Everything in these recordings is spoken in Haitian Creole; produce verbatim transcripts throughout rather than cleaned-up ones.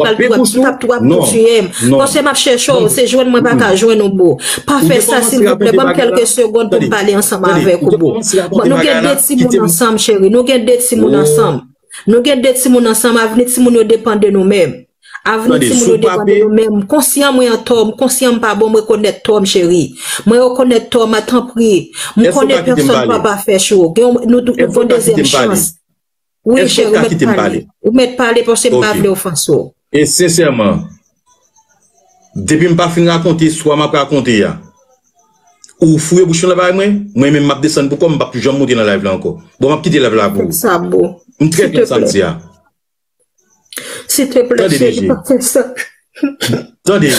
pral tou ap, tou ap tou ap tou tiye m. Paske m ap chèche w, se jwenn mwen pa ka jwenn ou, boo. Pa fè sa, silvouplè. Ban m kèlke segonn pou m pale ansanm avèk ou, boo. Bon, nou gen de timoun ansanm, cheri. Nou gen de timoun ansanm. Nou gen de timoun ansanm. Avni timoun yo depann de nou menm. Avni timoun yo depann de nou menm. M konsyan mwen an tò, m konsyan m pa bon, m rekonèt tò m, cheri. Mwen rekonèt tò m, tanpri. M konnen pèsòn pa pafè, cheri. Gen yon, nou, nou gon dezyèm chans. Wi, cheri, ou mèt pale. Ou mèt pale paske m pa vle ofanse w. E sensèman, depi m pa fin rakonte istwa m ap rakonte a, ou foure bouch ou nan bagay mwen, mwen menm m ap desann pou kò m, m p ap janm monte nan live la ankò. Bon, m ap kite live la pou ou. M trè konn sa m di a. Silteplè, cheri, pa fè sa. Tande,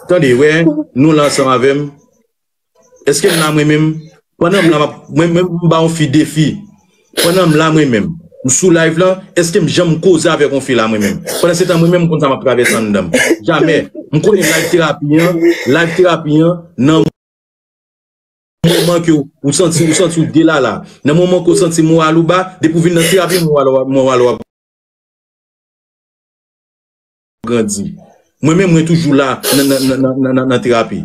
tande, wè, nou la ansanm avè m. Èske m la mwen menm? Pandan m la, m ap, mwen menm, m ba yon fi defi. Pandan m la mwen menm, m sou live lan, èske m janm koze avèk yon fi la mwen menm? Pandan se tan mwen menm, m konn sa m ap travèse anndan m. Jamè. M konnen live terapi an, live terapi an, nan moman ke ou santi, ou santi ou delala, nan moman ke ou santi moral ou ba, depi ou vin nan terapi, moral ou ap grandi. Mwen menm, mwen toujou la nan, nan, nan, nan, nan, nan terapi.